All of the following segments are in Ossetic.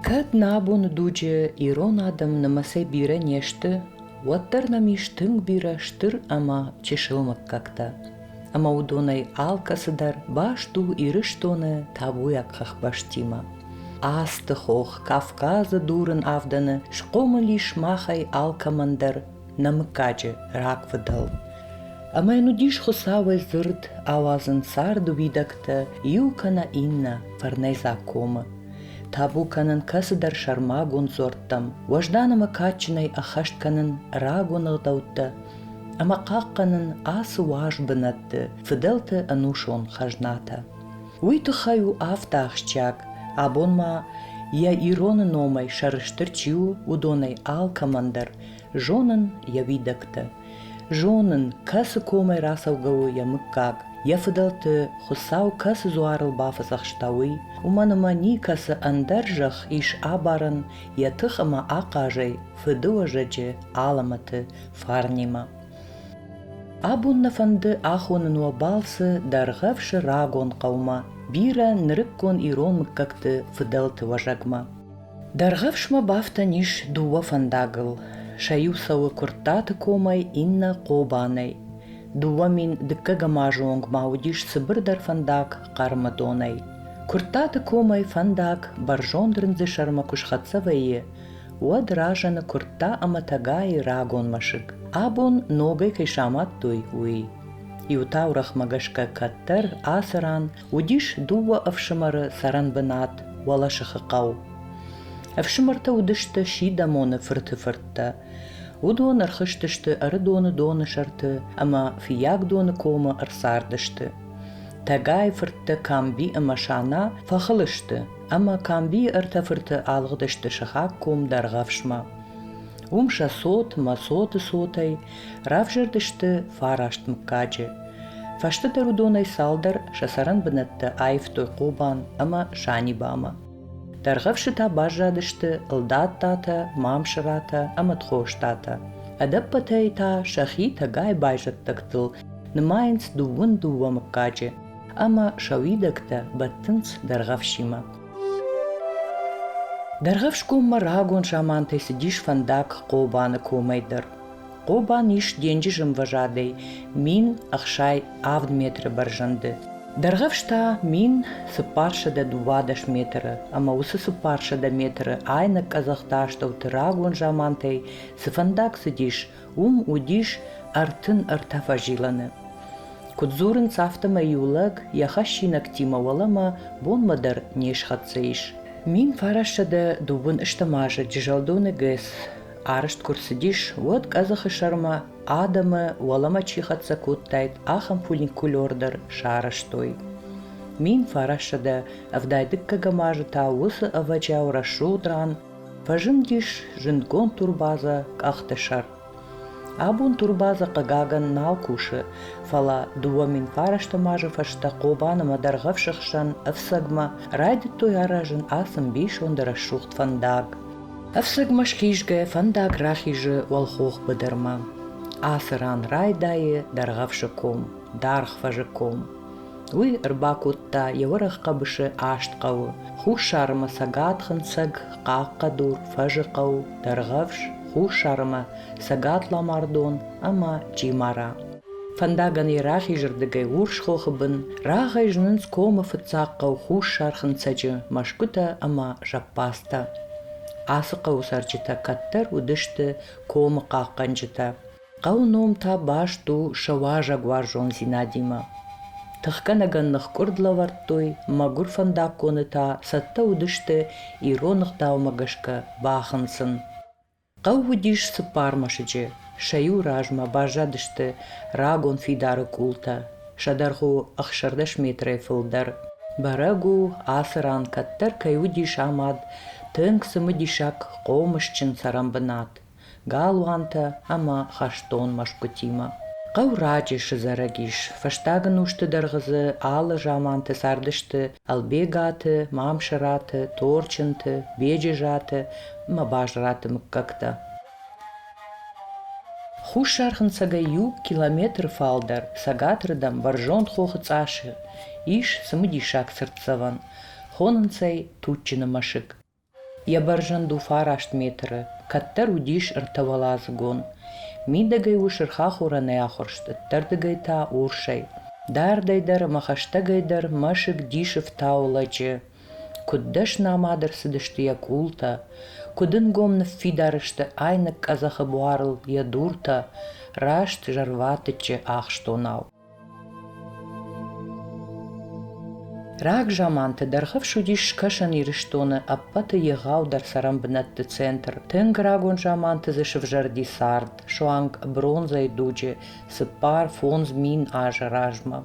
Кӕд нӕ абоны дуджы ирон адӕм нымӕцӕй бирӕ не сты, уӕддӕр нӕм ис тынг бирӕ стыр ӕмӕ чысыл мыггӕгтӕ. Ӕмӕ уыдонӕй алкӕцы дӕр баст у Ирыстоны табуйаг хӕхбӕстимӕ. Асты хох Кавказы дурын авдӕны схъомыл ис махӕй алкӕмӕн дӕр нӕ мыггаджы рагфыдӕл. Ӕмӕ йын уыдис Хуыцауӕй дзырд ауадзын царды уидӕгтӕ иу кӕнӕ иннӕ фӕрнӕйдзаг комы. Табу кӕнын кӕцыдӕр сӕрмагонд дзуӕрттӕм, уӕздан ӕмӕ кадджынӕй ӕххӕст кӕнын рагон ӕгъдӕуттӕ ӕмӕ хъахъхъӕнын ацы уаз бынӕтты фыдӕлты ӕнусон хӕзнатӕ. Уый тыххӕй у афтӕ ахсджиаг, абон ма йӕ ироны номӕй сӕрыстыр чи у, уыдонӕй алкӕмӕн дӕр зонын йӕ уидӕгтӕ. Зонын, кӕцы комӕй рацӕугӕ у йӕ мыггаг, йӕ фыдӕлты Хуыцау кӕцы дзуарыл бафӕдзӕхста, уый, уымӕн ӕмӕ никӕцы ӕндӕр зӕхх ис абарӕн йӕ тых ӕмӕ ахъазӕй фыдыуӕзӕджы алӕмӕты фарнимӕ. Абон нӕ фӕнды ахонын уӕ балцы Дӕргъӕвсы рагон хъӕумӕ, бирӕ нырыккон ирон мыггӕгты фыдӕлты уӕзӕгмӕ. Дӕргъӕвсмӕ бафтӕн ис дыууӕ фӕндагыл. Сӕ иу цӕуы Куырттаты комӕй, иннӕ Хъобанӕй. 2000 дыккӕгӕм азы онг ма уыдис цыбырдӕр фӕндаг Хъӕрмӕдонӕй. Куырттаты комӕй фӕндаг бӕрзонд рындзы сӕрмӕ куы схӕццӕ вӕййы, уӕд разӕны Куыртта ӕмӕ Тӕгайы рагон мӕсыг, абон ногӕй кӕй самадтой, уый. Иу таурӕгъмӕ гӕсгӕ кӕддӕр ацы ран уыдис дыууӕ ӕфсымӕры цӕрӕнбынат Уӕлӕсыхы хъӕу. Ӕфсымӕртӕ уыдысты Сидӕмоны фырты фырттӕ. Уыдон ӕрхызтысты Ӕрыдоны доны сӕрты ӕмӕ Фыййагдоны комы ӕрцардысты. Тӕгайы фырттӕ Камби ӕмӕ Сана фӕхыл сты ӕмӕ Камбийы ӕртӕ фырты алыгъдысты сыхаг ком Дӕргъӕвсмӕ. Уым сӕ цот мӕ цоты цотӕй равзӕрдысты фараст мыггаджы. Фӕстӕдӕр уыдонӕй цалдӕр сӕ цӕрӕнбынӕттӕ аивтой Хъобан ӕмӕ Санибамӕ. Дӕргъӕвсы та баззадысты Ӕлдаттатӕ, Мамсыратӕ ӕмӕ Тхостатӕ. Ӕдӕппӕтӕй та сӕхи тӕгайы байзӕддӕгтыл нымайынц дыууын дыууӕ мыггаджы ӕмӕ сӕ уидӕгтӕ бӕттынц Дӕргъӕвсимӕ. Дӕргъӕвсгоммӕ рагон замантӕй цыдис фӕндаг Хъобаны комӕй дӕр. Хъобан ис денджызы ӕмвӕзадӕй 1067 метры бӕрзӕнды. Дӕргъӕвс та 1412 метры ӕмӕ уыцы 400 метры айнӕг къӕдзӕхты астӕуты рагон замантӕй цы фӕндаг цыдис, уым уыдис 33 фӕзилӕны. Куыд дзурынц, афтӕмӕй иу лӕг йӕ хӕссинӕгтимӕ уӕлӕмӕ бонмӕ дӕр не схӕццӕ ис. 1923 азы Джызӕлдоны ГЭС арӕзт куы рцыдис, уӕд къӕдзӕхы сӕрмӕ адӕмы уӕлӕмӕ чи хӕццӕ кодтаид, ахӕм фуникулер дӕр сарӕзтой. 1972 азы та уыцы ӕвӕджиау рӕсугъд ран фӕзындис зындгонд турбазӕ Къӕхтысӕр. Абон турбазӕ хъыгагӕн нал кусы, фӕлӕ 2009 азы фӕстӕ Хъобан ӕмӕ Дӕргъӕвсы хсӕн ӕфцӕгмӕ райдыдтой аразын ацы ӕмбисонды рӕсугъд фӕндаг. Ӕфцӕгмӕ схизгӕ фӕндаг рахизы уӕлхох быдырмӕ. Ацы ран райдайы Дӕргъӕвсы ком, Даргъ фӕзы ком. Уый ӕрбакодта йӕ уӕрӕх хъӕбысы аст хъӕуы: Хуссармӕ Цӕгат Хынцӕг, Хъахъхъӕдур, Фӕзыхъӕу, Дӕргъӕвс, Хуссармӕ Цӕгат Ламардон ӕмӕ Джимара. Фӕндагӕн йӕ рахизырдыгӕй Урс хохы бын рагъӕй зынынц комы фыццаг хъӕу Хуссар Хынцӕджы мӕсгуытӕ ӕмӕ зӕппадзтӕ. Ацы хъӕуы цӕрджытӕ кӕддӕр уыдысты комы хъахъхъӕнджытӕ. Хъӕуы ном та баст у сӕ уазӕгуарзондзинадимӕ. Тыхгӕнӕгӕн ныхкъуырд лӕвӕрдтой, мӕгуыр фӕндаггоны та цӕттӕ уыдысты ирон ӕгъдаумӕ гӕсгӕ бахынцын. Хъӕу уыдис цыппар мӕсыджы, сӕ иу размӕ баззадысты рагон фидары къултӕ, сӕ дӕргъ у 16 метрӕй фылдӕр. Бӕрӕг у, ацы ран кӕддӕр кӕй уыдис амад тынг цымыдисаг хъомысджын цӕрӕнбынат. Галуантӕ ӕмӕ хӕстон мӕсгуытимӕ. Хъӕу раджы сызӕрӕг ис, фӕстаг ӕнусты дӕргъы дзы алы заманты цардысты Ӕлбегаты, Мамсыраты, Торчынты, Беджызаты ӕмӕ Базраты мыггӕгтӕ. Хуссар Хынцӕгӕй иу километр фалдӕр цӕгатырдӕм бӕрзонд хохы цъасы ис цымыдисаг цыртдзӕвӕн, хонынц ӕй Туджджыны мӕсыг. Йӕ бӕрзӕнд у 9 метры, кӕддӕр уыдис ӕртӕуӕладзыгон. Мидӕгӕй у сырхахорӕнӕй ахуырст, ӕддӕрдыгӕй та урсӕй. Дардӕй дӕр ӕмӕ хӕстӕгӕй дӕр мӕсыг дисы фтауы лӕджы. Куыд дӕсны амад ӕрцыдысты йӕ къултӕ, куыд ӕнгом ныффидар сты айнӕг къӕдзӕхы буарыл йӕ дуртӕ, раст зӕрватыччы ахстонау. Рагзаманты Дӕргъӕвс уыдис Скӕсӕн Ирыстоны ӕппӕты егъаудӕр цӕрӕнбынӕтты центр. Тынг рагон заманты дзы сывзӕрди цард, суанг бронзӕйы дуджы 4-5 мин азы размӕ.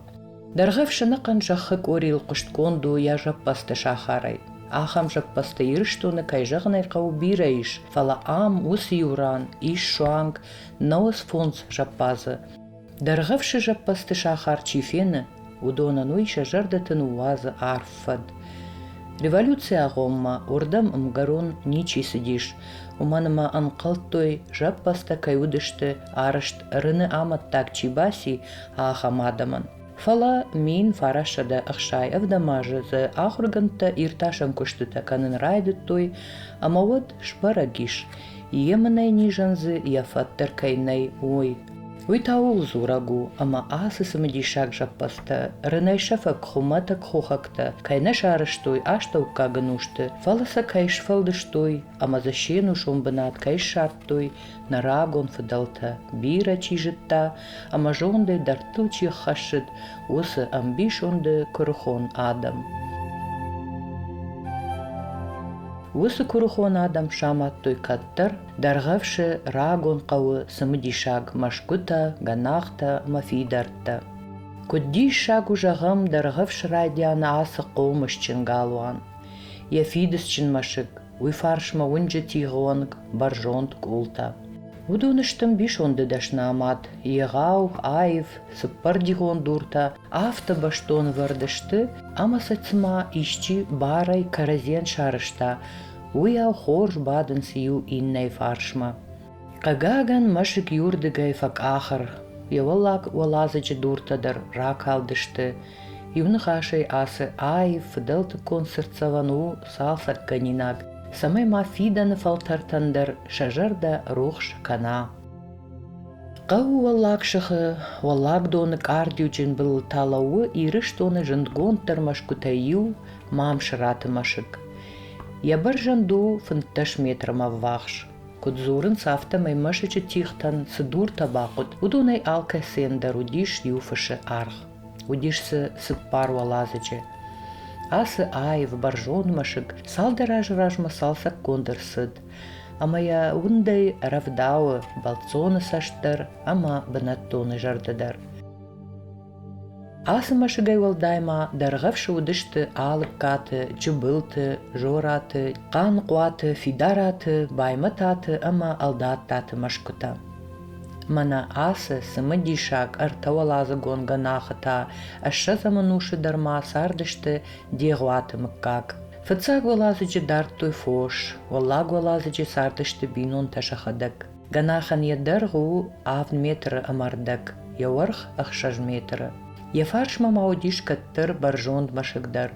Дӕргъӕвс ӕнӕхъӕн зӕххы къорийыл хъуыстгонд у йӕ зӕппӕдзты сахарӕй. Ахӕм зӕппӕдзтӕ Ирыстоны, кӕй зӕгъын ӕй хъӕуы, бирӕ ис, фӕлӕ ам, уыцы иу ран, ис суанг 95 зӕппадзы. Дӕргъӕвсы зӕппӕдзты сахар чи фены, уыдонӕн уый сӕ зӕрдӕты ныууадзы арф фӕд. Революцийы агъоммӕ уырдӕм ӕмгӕрон ничи цыдис, уымӕн ӕмӕ ӕнхъӕлдтой, зӕппӕдзтӕ кӕй уыдысты арӕзт рыны амӕттаг чи баци, ахӕм адӕмӕн. Фӕлӕ 1967 азы дзы ахуыргӕндтӕ иртасӕн куыстытӕ кӕнын райдыдтой, ӕмӕ уӕд сбӕрӕг ис, емынӕй низӕн дзы йӕ фӕд дӕр кӕй нӕй, уый. Уый та ууыл дзурӕг у, ӕмӕ ацы цымыдисаг зӕппӕдзтӕ рынӕй сӕфӕг хуымӕтӕг хохӕгтӕ кӕй нӕ сарӕзтой астӕуккаг ӕнусты, фӕлӕ сӕ кӕй сфӕлдыстой ӕмӕ дзы се нусон бынат кӕй ссардтой нӕ рагон фыдӕлтӕ, бирӕ чи зыдта ӕмӕ зондӕй дӕрдтыл чи ххӕссыд, уыцы ӕмбисонды куырыхон адӕм. Уыцы куырыхон адӕм самадтой кӕддӕр Дӕргъӕвсы рагон хъӕуы цымыдисаг мӕсгуытӕ, гӕнахтӕ ӕмӕ фидӕрттӕ. Куыд диссаг у, зӕгъӕм, Дӕргъӕвсы райдианы ацы хъомысджын галуан. Йӕ фидыцджын мӕсыг, уый фарсмӕ уынджы тигъы онг бӕрзонд къултӕ. Уыдон сты ӕмбисонды дӕсны амад, егъау, аив, цыппӕрдигъон дуртӕ афтӕ бӕстон ӕвӕрд сты, ӕмӕ сӕ цыма исчи барӕй кӕрӕдзийӕн сарӕзта, уыйау хорз бадынц иу иннӕйы фарсмӕ. Хъыгагӕн, мӕсыг иуырдыгӕй фӕкъахыр, йӕ уӕллаг уӕладзыджы дуртӕ дӕр ракалдысты. Иу ныхасӕй ацы аив фыдӕлтыккон цыртдзӕвӕн у цалцӕггӕнинаг, цӕмӕй ма фидӕны фӕлтӕртӕн дӕр сӕ зӕрдӕ рухс кӕна. Хъӕуы Уӕллаг сыхы, Уӕллагдоны къардиуджын былыл та лӕууы Ирыстоны зындгонддӕр мӕсгуытӕй иу Мамсыраты мӕсыг. Йӕ бӕрзӕнд у 15 метрмӕ ӕввахс. Куыд дзурынц, афтӕмӕй мӕсыджы тигътӕн цы дуртӕ бахъуыд, уыдонӕй алкӕцыйӕн дӕр уыдис иу фысы аргъ. Уыдис дзы цыппар уӕладзыджы. Ацы аив, бӕрзонд мӕсыг цалдӕр азы размӕ цалцӕггонд ӕрцыд, ӕмӕ йӕ уындӕй рӕвдауы бӕлццоны цӕст дӕр ӕмӕ бынӕттоны зӕрдӕ дӕр. Ацы мӕсыгӕй уӕлдай ма Дӕргъӕвсы уыдысты Алыккаты, Чыбылты, Зораты, Хъаныхъуаты, Фидараты, Баймӕтаты ӕмӕ Ӕлдаттаты мӕсгуытӕ. Мӕнӕ ацы цымыдисаг ӕртӕуӕладзыгон гӕнахы та ӕссӕдзӕм ӕнусы дӕр ма цардысты Дегъуаты мыггаг. Фыццаг уӕладзыджы дардтой фос, уӕллаг уӕладзыджы цардысты бинонтӕ сӕхӕдӕг. Гӕнахӕн йӕ дӕргъ у авд метры ӕмӕ ӕрдӕг, йӕ уӕрх 6 метры. Йӕ фарсмӕ ма уыдис кӕддӕр бӕрзонд мӕсыг дӕр.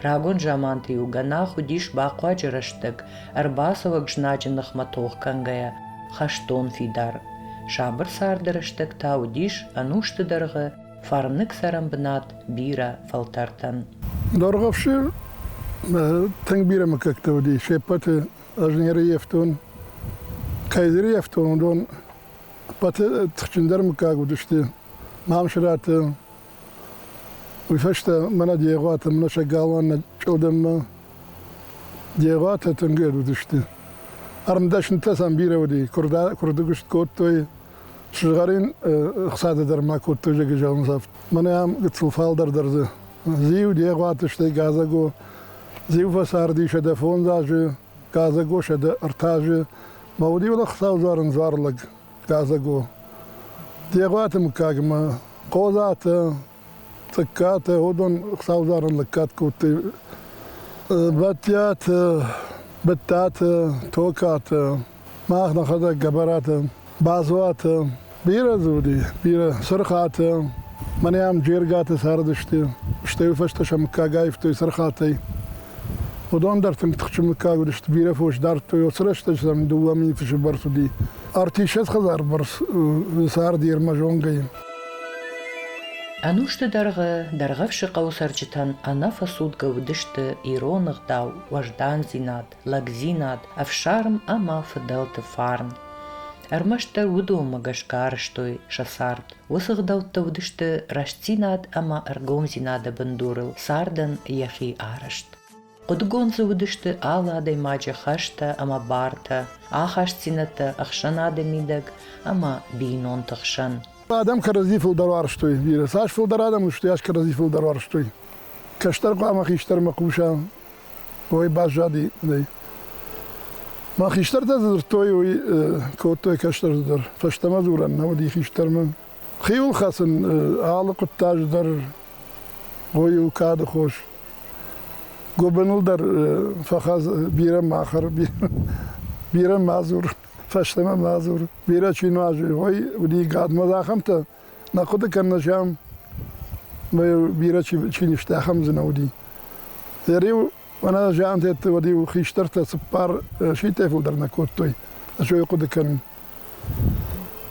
Рагон заманты-иу гӕнах уыдис бахъуаджы рӕстӕг, ӕрбацӕуӕг знаджы ныхмӕ тох кӕнгӕйӕ, хӕстон фидар. Сабыр царды рӕстӕг та уыдис ӕнусты дӕргъы фӕрныг цӕрӕнбынат бирӕ фӕлтӕртӕн. Дӕргъӕвсы тынг бирӕ мыггӕгтӕ уыди, се ппӕты ӕз не рыййӕфтон. Кӕй дзы рыййӕфтон, уыдон ӕппӕты тыхджындӕр мыггаг уыдысты Мамсыраты. Уый фӕстӕ мӕнӕ Дегъуаты, мӕнӕ сӕ галуан нӕ чъылдыммӕ. Дегъуатӕ тынг уыдысты. Ӕрмдӕснытӕ сӕм бирӕ уыди, куырдыгуыст кодтой, сызгъӕрин ӕхцатӕ дӕр ма кодтой зӕгъы зӕгъынц. Мӕнӕ ам гыццыл фалдӕр дӕр дзы Зиу Дегъуаты, стӕй Газаго. Зиу фӕцарди 105 азы, Газаго 103 азы. Мӕ уыди ӕхцаудзарын дзуарлӕг Газаго. Дегъуаты мыггагмӕ Хъодзаты, Цъыккаты, уыдон ӕхцаудзарын лӕггад кодтой. Бӕттиаты, Быдтаты, Токаты, мах нӕхӕдӕг Гӕбӕраты, Базуаты, бирӕ дзы уыди, бирӕ, Сырхаты, мӕнӕ ам Джергаты цардысты, стӕй уый фӕстӕ сӕ мыггаг аивтой Сырхатӕй. Уыдон дӕр тынг тыхджын мыггаг уыдысты, бирӕ фос дардтой. Уыцы рӕстӕджы сӕм 2 000 фысы бӕрц уыди. 30 хӕдзар бӕрц царди ӕрмӕзонгӕйы. Ӕнусты дӕргъы Дӕргъӕвсы хъӕуы цӕрджытӕн ӕнӕфӕцудгӕ уыдысты ирон ӕгъдау, уӕздандзинад, лӕгдзинад, ӕфсарм ӕмӕ фыдӕлты фарн. Ӕрмӕстдӕр уыдонмӕ гӕсгӕ арӕзтой сӕ цард. Уыцы ӕгъдӕуттӕ уыдысты рӕстдзинад ӕмӕ ӕргомдзинады бындурыл цардӕн йӕхи арӕзт. Хъуыдыгонд дзы уыдысты алы адӕймаджы хӕстӕ ӕмӕ бартӕ, ахастдзинӕдтӕ ӕхсӕнады мидӕг ӕмӕ бинонты хсӕн. Адӕм кӕрӕдзи фылдӕр уарзтой бирӕ. Цас фылдӕр адӕм уыдысты, уыйас кӕрӕдзи фылдӕр уарзтой. Кӕстӕр хъуамӕ хистӕрмӕ хъуса, уый баззади. Мӕ хистӕртӕ дзырдтой, уый кодтой кӕстӕрты дӕр. Фӕстӕмӕ дзурӕн нӕ уыди хистӕрмӕ. Хиуыл хӕцын алы хъуыддаджы дӕр уый у кады хос. Гуыбыныл дӕр фӕхӕц бирӕ ма хӕр, бирӕ ма дзур, фӕстӕмӕ ма дзур. Бирӕ чи нуазы, уый уыди гадмӕ ахӕмтӕ нӕ хъуыды кӕнын ахӕм, бирӕ чи не сты, ахӕм дзы нӕ уыди. Иу мӕнӕ зиантӕтты уӕд-иу хистӕртӕ цыппар сидтӕй фылдӕр нӕ кодтой. Ӕз уый хъуыды кӕнын.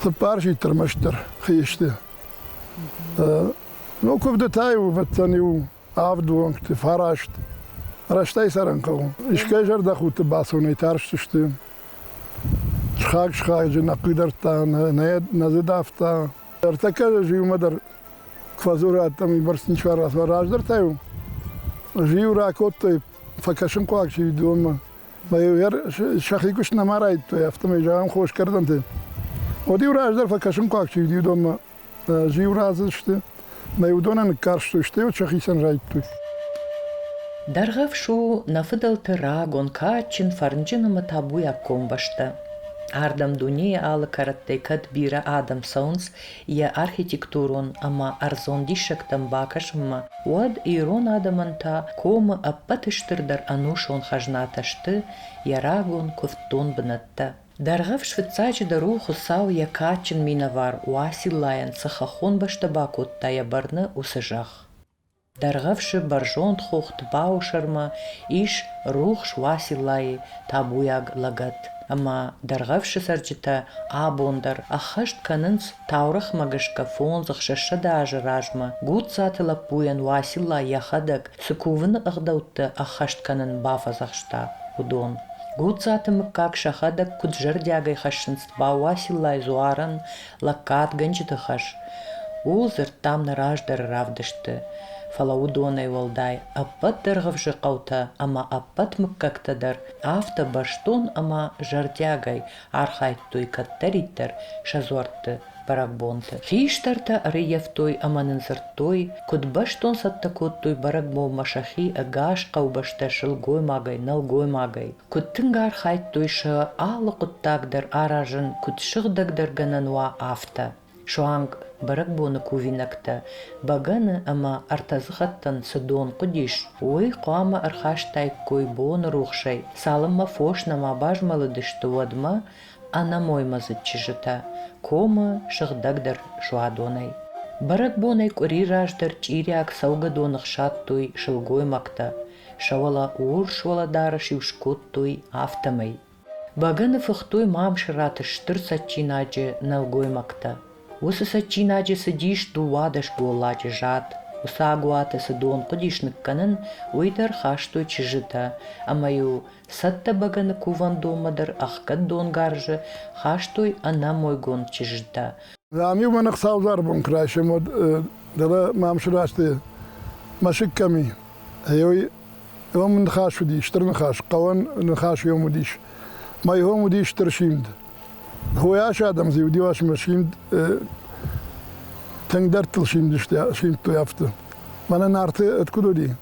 Цыппар сидт ӕрмӕстдӕр хисты. Ну, куывды та-иу, ӕвӕццӕн-иу авд уӕнгты, фараст. Рӕстӕй цӕрын хъӕуы. Искӕй зӕрдӕхудты бацӕуынӕй тарстысты. Схаг-схаджы нӕ хъыгдардта, нӕ дзы давта. Ӕртӕккӕ иумӕ дӕр куы фӕдзурӕттӕм, уыйбӕрц ничи рацыд. Раздӕр та-иу зиу ракодтой, фӕкӕсынхъуаг чи уыдонмӕ. Мӕ-иу сӕхи куыст нӕма райдыдтой, афтӕмӕй зӕгъӕм хосгӕрдӕнты. Уӕд-иу раздӕр фӕкӕсынхъуаг чи уыди, уыдонмӕ зиу разысты, мӕ уыдонӕн ныккарстой, стӕй уӕд сӕхицӕн райдыдтой. Дӕргъӕвс у нӕ фыдӕлты рагон, кадджын, фӕрнджын ӕмӕ табуйаг комбӕстӕ. Ардӕм дунейы алы кӕрӕттӕй кӕд бирӕ адӕм цӕуынц йӕ архитектурон ӕмӕ ӕрдзон диссӕгтӕм бакӕсынмӕ, уӕд ирон адӕмӕн та комы ӕппӕты стырдӕр ӕнусон хӕзнатӕ сты йӕ рагон куывддон бынӕттӕ. Дӕргъӕвс фыццаджыдӕр у Хуыцау йӕ кадджын минӕвар Уациллайӕн цы хӕххон бӕстӕ бакодта йӕ бӕрны, уыцы зӕхх. Дӕргъӕвсы бӕрзонд хох Тбауы сӕрмӕ ис рухс Уациллайы табуйаг лӕгӕт, ӕмӕ Дӕргъӕвсы цӕрджытӕ абон дӕр ӕххӕст кӕнынц таурӕгъмӕ гӕсгӕ 500-600 азы размӕ Гуццаты лӕппуйӕн Уацилла йӕхӕдӕг цы кувыны ӕгъдӕуттӕ ӕххӕст кӕнын бафӕдзӕхста, уыдон. Гуццаты мыггаг сӕхӕдӕг куыд зӕрдиагӕй хӕссынц Бауациллайы дзуарӕн лӕггадгӕнджыты хӕс, ууыл дзырдтам нӕ раздӕры равдыстты, фӕлӕ уыдонӕй уӕлдай ӕппӕт Дӕргъӕвсы хъӕутӕ ӕмӕ ӕппӕт мыггӕгтӕ дӕр афтӕ бӕстон ӕмӕ зӕрдиагӕй архайдтой кӕддӕриддӕр сӕ дзуӕртты бӕрӕгбонты. Хистӕртӕ ӕрыййӕфтой ӕмӕ нын дзырдтой, куыд бӕстон цӕттӕ кодтой бӕрӕгбонмӕ сӕхи ӕгас хъӕубӕстӕ сылгоймагӕй, нӕлгоймагӕй, куыд тынг архайдтой сӕ алы хъуыддаг дӕр аразын, куыд сыгъдӕгдӕргӕнӕн уа, афтӕ. Суанг бӕрӕгбоны кувинӕгтӕ, бӕгӕны ӕмӕ ӕртӕдзыхӕттӕн цы дон хъуыдис, уый хъуамӕ ӕрхастаиккой боны рухсӕй, цалынмӕ фос нӕма базмӕлыдысты, уӕдмӕ ӕнӕмоймӕдзыд чызджытӕ комы сыгъдӕгдӕр суадонӕй. Бӕрӕгбонӕй къуыри раздӕр чъириаг цӕугӕдоны хсадтой сылгоймӕгтӕ, сӕ уӕлӕ урс уӕлӕдарӕс-иу скодтой, афтӕмӕй. Бӕгӕны фыхтой Мамсыраты стыр цӕджджинаджы нӕлгоймӕгтӕ. Уыцы цӕджджинаджы цыдис 12 голладжы зад. Уыцы агуаты цы дон хъуыдис ныккӕнын, уый дӕр хастой чызджытӕ, ӕмӕ-иу цӕттӕ бӕгӕны кувӕндонмӕ дӕр ӕхгӕд донгарзы хастой ӕнӕмойгонд чызджытӕ. Ам-иу мӕ ныхсаудзар бон куы райсӕм, уӕд дӕлӕ Мамсырасты мӕсыг кӕм и, уый уым ныхас уыди, стыр ныхас, хъӕуӕн ныхас уым уыдис. Мӕ уым уыди стыр симд. Хойас адӕм дзы уыди ӕмӕ симд тынг дӕрдтыл симдтой афтӕ. Мӕнӕ Нарты куыд уыди,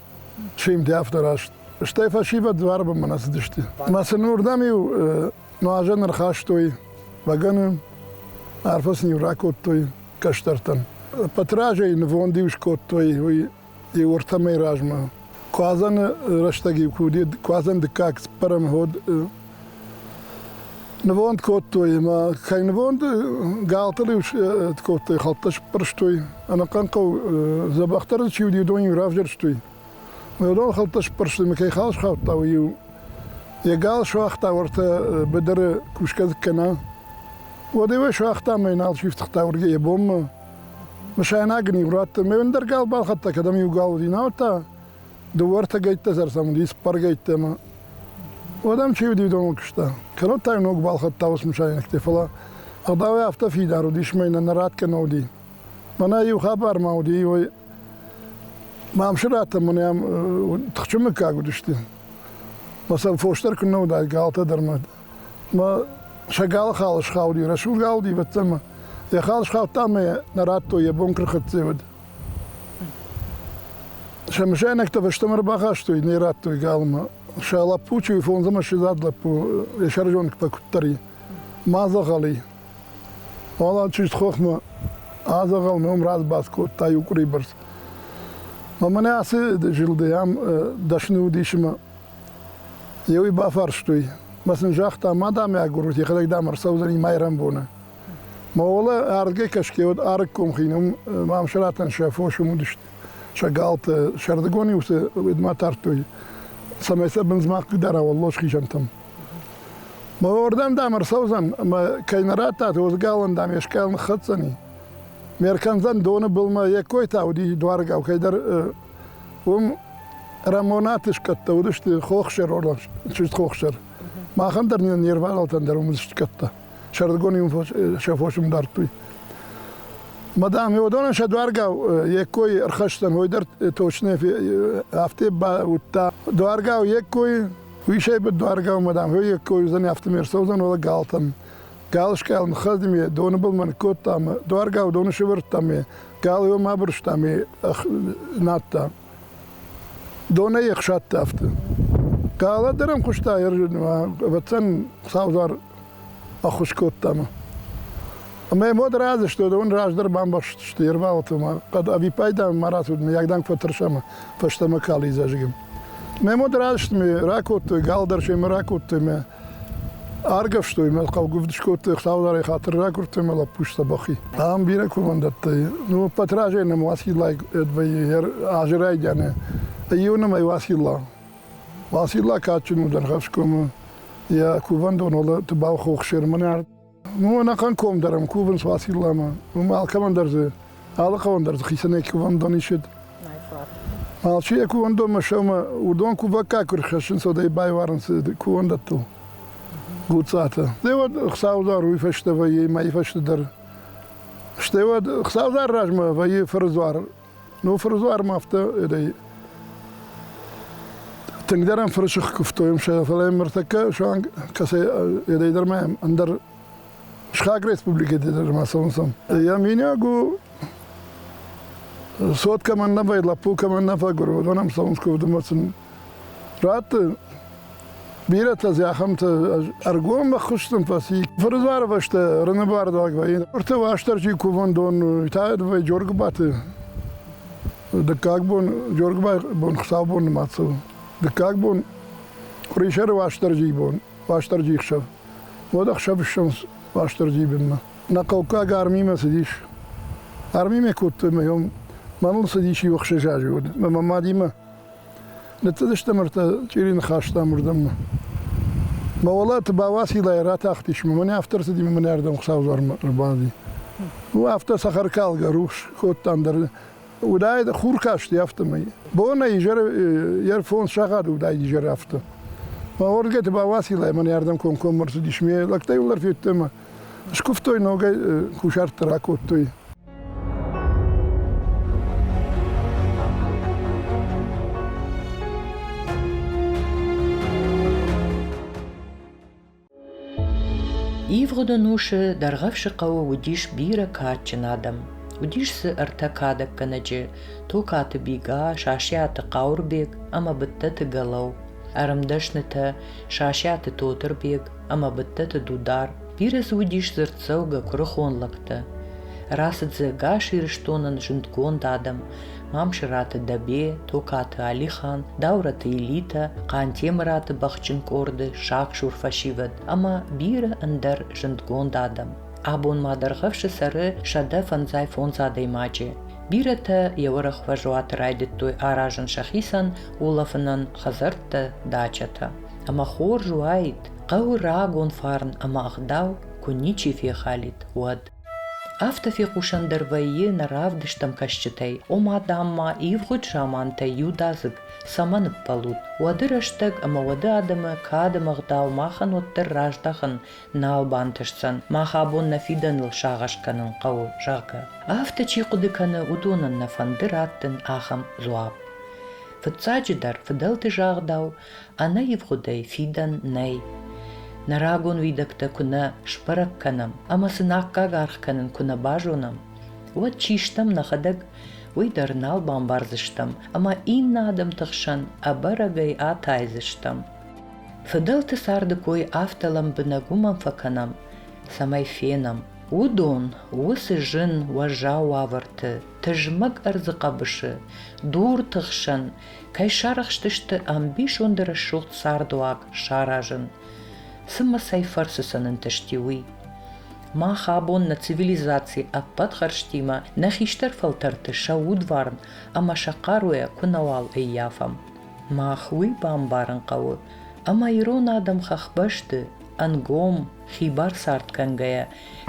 симд афтӕ раст. Стӕй фӕсивӕд дзуары бынмӕ нӕ цыдысты. Мӕ сын уырдӕм-иу нуазӕн ӕрхастой бӕгӕны, арфӕ сын-иу ракодтой кӕстӕртӕн. Патразӕй нывонд-иу скодтой, уый иу ӕртӕ мӕй размӕ. Куадзӕны рӕстӕг-иу куы уыди, куадзӕн дыккаг цыппӕрӕм уӕд нывонд кодтой ӕмӕ кӕй нывонд галтыл-иу кодтой, хӕлттӕ сыппӕрстой. Ӕнӕхъӕн хъӕу дзӕбӕхдӕр чи уыди, уыдон-иу равзӕрстой. Уыдон хӕлттӕ сыппӕрстой ӕмӕ кӕй хал схаудта, уый-иу йӕ гал суагъта уӕртӕ быдыры кусгӕ дзы кӕна. Уӕд-иу ӕй суагъта ӕмӕ йын алчи ифтыгъта уыргӕ йӕ бонмӕ. Мысайнаг ын-иу радта. Ме ӕндӕр гал балхӕдта, кӕдӕм иу гал уыди, науӕд та дыууӕ ӕртӕгӕйттӕ сӕрсӕм уыди, цыппӕргӕйттӕ ӕмӕ уӕд ӕм чи уыди, уыдоныл куыста. Кӕннод та-иу ног балхӕдта уыцы мысайнӕгтӕ, фӕлӕ ӕгъдауӕй афтӕ фидар уыдис, ӕмӕ йын ӕнӕратгӕ нӕ уыди. Мӕнӕ иу хабар ма уыди, уый Мамсыратӕ мын ӕм тыхджын мыггаг уыдысты. Мӕ сӕм фос дӕр куыннӕ уыдаид, галтӕ дӕр мӕ. Мӕ сӕ галы хал схауди, рӕсугъд гал уыди, ӕвӕццӕн Йӕ хал схаудта ӕмӕ йӕ нӕ радтой, йӕ бон куы уыд. Сӕ мысайнӕгтӕ фӕстӕмӕ ӕрбахастой, не радтой галмӕ. Сӕ лӕппу чи фондз ӕмӕ ссӕдз лӕппу, йӕ сӕрызонд фӕкуыддӕр и. Ма дзӕгъӕл и. Уалӕ чызг-хохмӕ адзӕгъӕл ном разбас кодта иу къуыри бӕрц. Мӕ мӕнӕ ацы зылды ам дӕсны уыдис ӕмӕ йӕ уый бафарстой. Мӕ сын загъта, ма дам агурут, йӕхӕдӕг дам ӕрцӕудзӕни майрӕмбоны. Мӕ уӕлӕ ардгӕй кӕсгӕ уӕд арыкком хин, уым Мамсыратӕн сӕ фос уым уыдысты, сӕ галтӕ. Сӕрдыгон-иу сӕ уӕдмӕ тардтой, цӕмӕй сӕ бындз ма хъыгдара уӕллоз хизӕнтӕм. Мӕ уордӕм, дам, ӕрцӕудзӕн, ӕмӕ кӕй нӕ радтат, уыцы галӕн, дам, йе скъӕл ныххӕцдзӕни. Ме ркӕндзӕн доны былмӕ, йе ккой та уыди дуаргау кӕйдӕр уым Рӕмонаты скъӕттӕ уыдысты хохсӕр, чызг хохсӕр. Махӕн дӕр не рвадӕлтӕн дӕр уым скъӕттӕ. Сӕрдыгон-иу сӕ фос уым дардтой. Мадам, уыдонӕн сӕ дуаргау йе ккой ӕрхӕсдзӕн, уый дӕр точно афтӕ бауыдта. Дуаргау йе ккой Уисӕй быд дуаргау мадам хойы кой уыдзӕн, афтӕмӕй ӕрцӕудзӕн уӕлӕ галтӕм. Гал скъӕл ныххӕцыди ме, доны былмӕ ныккодта ӕмӕ дуаргау доны сывӕрдта ме, гал уым абырста ме надта. Донӕй ӕхсадта афтӕ. Гала дӕр ӕм хъуыста, ӕвӕццӕн саудзар ӕххуыс кодта ӕмӕ. Ӕмӕ йӕм уӕд разысты, уыдон раздӕр бамбӕхстысты ӕрвалты ӕмӕ хъӕд ӕвиппайды ма рацыд, мыййаг дам фӕтӕрса ӕмӕ фӕстӕмӕ калы изӕзыгӕм. Мӕ мод разысты мӕ ракодтой, гал дӕр семӕ ракодтой мӕ аргӕвстой мӕ хъӕугуывд скодтой, Хуыцаударӕй хатыр ракуырдтой мӕ лӕппу сдзӕбӕх и. Ам бирӕ кувӕндӕттӕ и. Ну, ӕппӕт разӕй нӕм Уациллай вӕййы азы райдианы. Иу нӕм ӕй Уацилла. Уацилла кадджын у Дӕргъӕвсгомы йӕ кувӕндон уӕлӕ Тыбау хохсермӕ. Ну, ӕнӕхъӕн ком дӕр ӕм кувынц Уацилламӕ. Уым алкӕмӕн дӕр дзы, алы хъӕуӕн дӕр дзы хицӕнӕй кувӕндон ис. Алчи йӕ кувӕндонмӕ сӕумӕ уыдон кувӕггаг куы рхӕссынц, уӕд ӕй байуарынц кувӕндӕттыл. Гуцъатӕ. Стӕй уӕд Хуыцаудзар уый фӕстӕ вӕййы, мӕйы фӕстӕ дӕр. Стӕй уӕд Хуыцаудзары размӕ вӕййы фырдзуар. Ну, фырдзуармӕ афтӕ тынгдӕр ӕм фырсых куывтой, фӕлӕ ныртӕккӕ суанг кӕцӕй едӕй дӕр ма ӕндӕр сыхаг республикӕты дӕр ма цӕуынц. Йӕ миниуӕг у цот кӕмӕн нӕ вӕййы, лӕппу кӕмӕн нӕ фӕгуыры, уыдон ӕм цӕуынц куывды ӕмӕ сын ратты. Бирӕтӕ дзы ахӕмтӕ ӕргом ӕххуыс сын фӕци. Фырдзуары фӕстӕ Рыны бардуаг вӕййы. Ӕртӕ Уастырджи кувӕндон та вӕййы Джоргуыбаты. Дыккаг бон Джоргуыбайы бон хуыцаубон нымад цӕуы. Дыккаг бон къуырисӕры Уастырджийы бон, Уастырджийы хсӕв. Уӕд ӕхсӕв ссӕуынц Уастырджийы бынмӕ. Нӕ хъӕуккаг армимӕ цыдис. Армимӕ кодтой мӕ йом мӕныл цыдис иу ӕхсӕз азы уыд. Мӕ мӕ мадимӕ Ныццыдыстӕм ӕртӕ чъири ныхӕстӕм уырдӕммӕ. Мӕ уӕлӕ Тыбауацилайы ратахтис мӕ мӕнӕ афтӕ ӕрцыди мӕ мӕнӕ ардӕм Хуыцаудзуармӕ ӕрбади. Ну, афтӕ цӕхӕркалгӕ рухс кодтам дӕр. Уыдаид хур касти афтӕмӕй. Бонӕй изӕры йӕ фондз сахаты уыдаид изӕры афтӕ. Мӕ уырдгӕй Тыбауацилайы мӕнӕ ардӕм комкоммӕ ӕрцыдис. Ме лӕгтӕ иууылдӕр федтой ӕмӕ скуывтой ногӕй кусӕрттӕ ракодтой. Ивгъуыд ӕнусы Дӕргъӕвсы хъӕуы уыдис бирӕ кадджын адӕм. Уыдис дзы ӕртӕ кадӕггӕнӕджы Токаты Бига, Сасиаты Хъауырбег ӕмӕ Быдтаты Гӕлӕу, ӕрмдӕснытӕ Сасиаты Тотырбег ӕмӕ Быдтаты Дудар. Бирӕ дзы уыдис дзырддзӕугӕ куырыхон лӕгтӕ. Рацыд дзы ӕгас Ирыстонӕн зындгонд адӕм Мамсыраты Дӕбе, Токаты Алихан, Даураты Илитӕ, Хъантемыраты бӕхджын къорды сагсур фӕсивӕд ӕмӕ бирӕ ӕндӕр зындгонд адӕм. Абон ма Дӕргъӕвсы цӕры 155 адӕймаджы. Бирӕтӕ йӕ уӕрӕх фӕзуаты райдыдтой аразын сӕхицӕн улӕфынӕн хӕдзӕрттӕ, дачӕтӕ. Ӕмӕ хорз уаид, хъӕуы рагон фарн ӕмӕ ӕгъдау куы ничи фехалид, уӕд. Афтӕ фехъусӕн дӕр вӕййы нӕ равдыстӕм кӕсджытӕй, ома, дам ма ивгъуыд замантӕй иудадзыг цӕмӕ ныппӕлут, уӕды рӕстӕг ӕмӕ уӕды адӕмы кад ӕмӕ ӕгъдау махӕн уӕддӕр раздахын нал бантысдзӕн, мах абон нӕ фидӕныл сагъӕс кӕнын хъӕуы, зӕгъгӕ. Афтӕ чи хъуыды кӕны, уыдонӕн нӕ фӕнды раттын ахӕм дзуапп. Фыццаджыдӕр, фыдӕлты загъдау, ӕнӕивгъуыдӕй фидӕн нӕй. Нӕ рагон уидӕгтӕ куы нӕ сбӕрӕг кӕнӕм ӕмӕ сын аккаг аргъ кӕнын куы нӕ базонӕм, уӕд чи стӕм нӕхӕдӕг, уый дӕр нал бамбардзыстӕм ӕмӕ иннӕ адӕмты хсӕн ӕбӕрӕгӕй атайдзыстӕм. Фыдӕлты царды кой афтӕ лӕмбынӕг уымӕн фӕкӕнӕм, цӕмӕй фенӕм, уыдон уыцы зын, уӕззау уавӕрты, тызмӕг ӕрдзы хъӕбысы, дурты хсӕн кӕй сарӕхстысты ӕмбисонды рӕсугъд цардуаг саразын. Цымӕ цӕй фӕрцы сын ӕнтысти уый? Мах абон нӕ цивилизаци ӕппӕт хӕрзтимӕ нӕ хистӕр фӕлтӕрты сӕ удварн ӕмӕ сӕ хъаруйӕ куы нӕуал ӕййафӕм. Мах уый бамбарын хъӕуы, ӕмӕ ирон адӕм хӕхбӕсты ӕнгом, хибар цард кӕнгӕйӕ,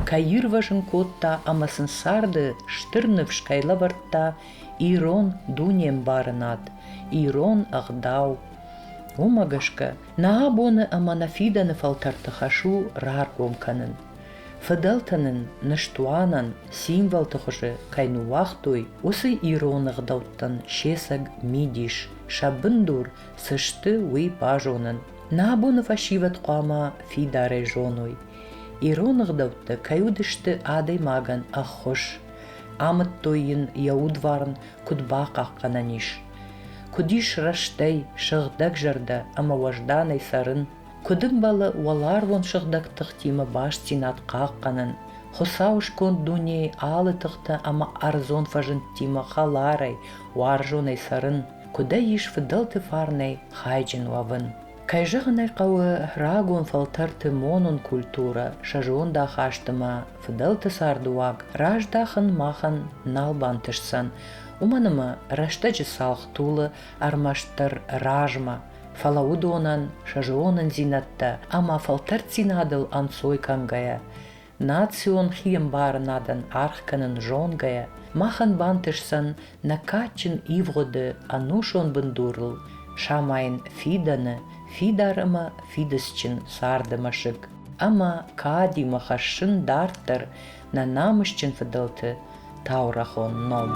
кӕй ирвӕзын кодта ӕмӕ сын царды стыр ныфс кӕй лӕвӕрдта ирон дунембарынад, ирон ӕгъдау. Уымӕ гӕсгӕ нӕ абоны ӕмӕ нӕ фидӕны фӕлтӕрты хӕс у раргом кӕнын. Фыдӕлтӕ нын ныстуанӕн символты хуызы кӕй ныууагътой, уыцы ирон ӕгъдӕуттӕн се цӕг мидис, сӕ бындур цы сты, уый базонын. Нӕ абоны фӕсивӕд хъуамӕ фидарӕй зоной, ирон ӕгъдӕуттӕ кӕй уыдысты адӕймагӕн ӕххуыс, амыдтой йын йӕ удварн куыд бахъахъхъӕнӕн ис, куыд ис рӕстӕй, сыгъдӕгзӕрдӕ ӕмӕ уӕзданӕй цӕрын, куыд ӕмбӕлы уӕларвон сыгъдӕг тыхтимӕ бастдзинад хъахъхъӕнын, Хуыцауы сконд дунейы алы тыхтӕ ӕмӕ ӕрдзон фӕзындтимӕ хӕларӕй, уарзонӕй цӕрын, куыдӕй ис фыдӕлты фарнӕй хайджын уӕвын. Кӕй зӕгъын ӕй хъӕуы, рагон фӕлтӕрты монон культурӕ сӕ зондахаст ӕмӕ фыдӕлты цардыуаг раздахын махӕн нал бантысдзӕн, уымӕн ӕмӕ рӕстӕджы цалх тулы ӕрмӕстдӕр размӕ, фӕлӕ уыдонӕн сӕ зонындзинӕдтӕ ӕмӕ фӕлтӕрддзинадыл ӕнцой кӕнгӕйӕ, национ хиӕмбарынадӕн аргъ кӕнын зонгӕйӕ, махӕн бантысдзӕн нӕ кадджын ивгъуыды ӕнусон бындурыл самайын фидӕны фидар ӕмӕ фидыцджын царды мӕсыг ӕмӕ кадимӕ хӕссын дарддӕр нӕ намысджын фыдӕлты таурӕгъон ном.